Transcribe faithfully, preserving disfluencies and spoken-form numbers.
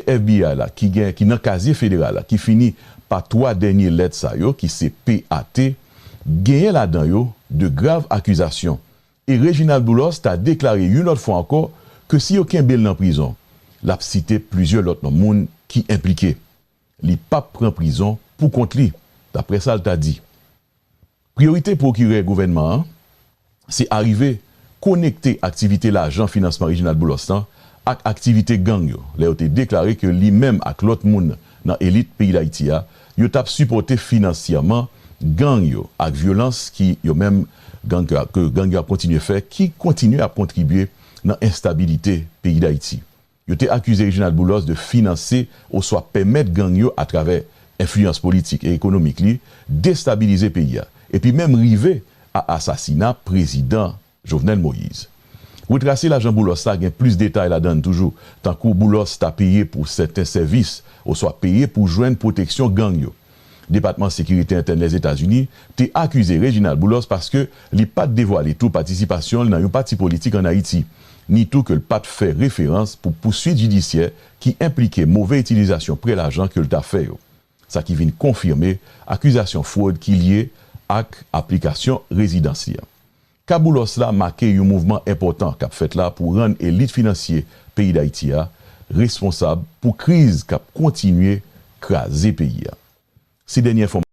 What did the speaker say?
F B I la, ki gen, ki nan kazye federal la, ki fini pa twa dènye lèt sa yo, ki se P A T, genyen ladan yo de grav akizasyon. E Reginald Boulos ta deklare yon lòt fwa ankò ke si yo kenbe l nan prizon, l ap site plizyè lòt non moun ki enplike. Li p ap pran prizon pou kont li, daprè sa l ta di. Priyorite pwokirè gouvènman an se arive konekte aktivite lajan finansman Reginald Boulos lan ak aktivite gang yo, lè yo te deklare ke li menm ak lòt moun nan elit peyi Dayiti a, yo t ap sipòte finansyèman gang yo ak vyolans ki yo menm gang ke, ke gang yo ap kontinye fè, ki kontinye ap kontribye nan enstabilite peyi Dayiti. Yo te akize Reginald Boulos de finanse oswa pèmèt gang yo, atravè enfliyans politik e ekonomik li, destabilize peyi a, epi menm rive a asasina prezidan Jovenel Moïse. Retrase lajan Boulos la gen plis detay ladan l toujou, tankou Boulos ta peye pou sèten sèvis oswa peye pou jwenn pwoteksyon gang yo. Depatman Sekirite Entèn Lèzetazini te akize Reginald Boulos paske li pa t devwale tou patisipasyon l nan yon pati politik ann Ayiti, ni tou ke l pa t fè referans pou pouswit jidisyè ki enplike move itilizasyon prè lajan ke l ta fè yo. Sa ki vin konfime akizasyon fwod ki lye ak aplikasyon rezidans li an. Ka Boulos la make yon mouvman enpòtan k ap fèt la pou rann elit finansye peyi Dayiti a responsab pou kriz k ap kontinye kraze peyi a. Se dènye enfòmasyon.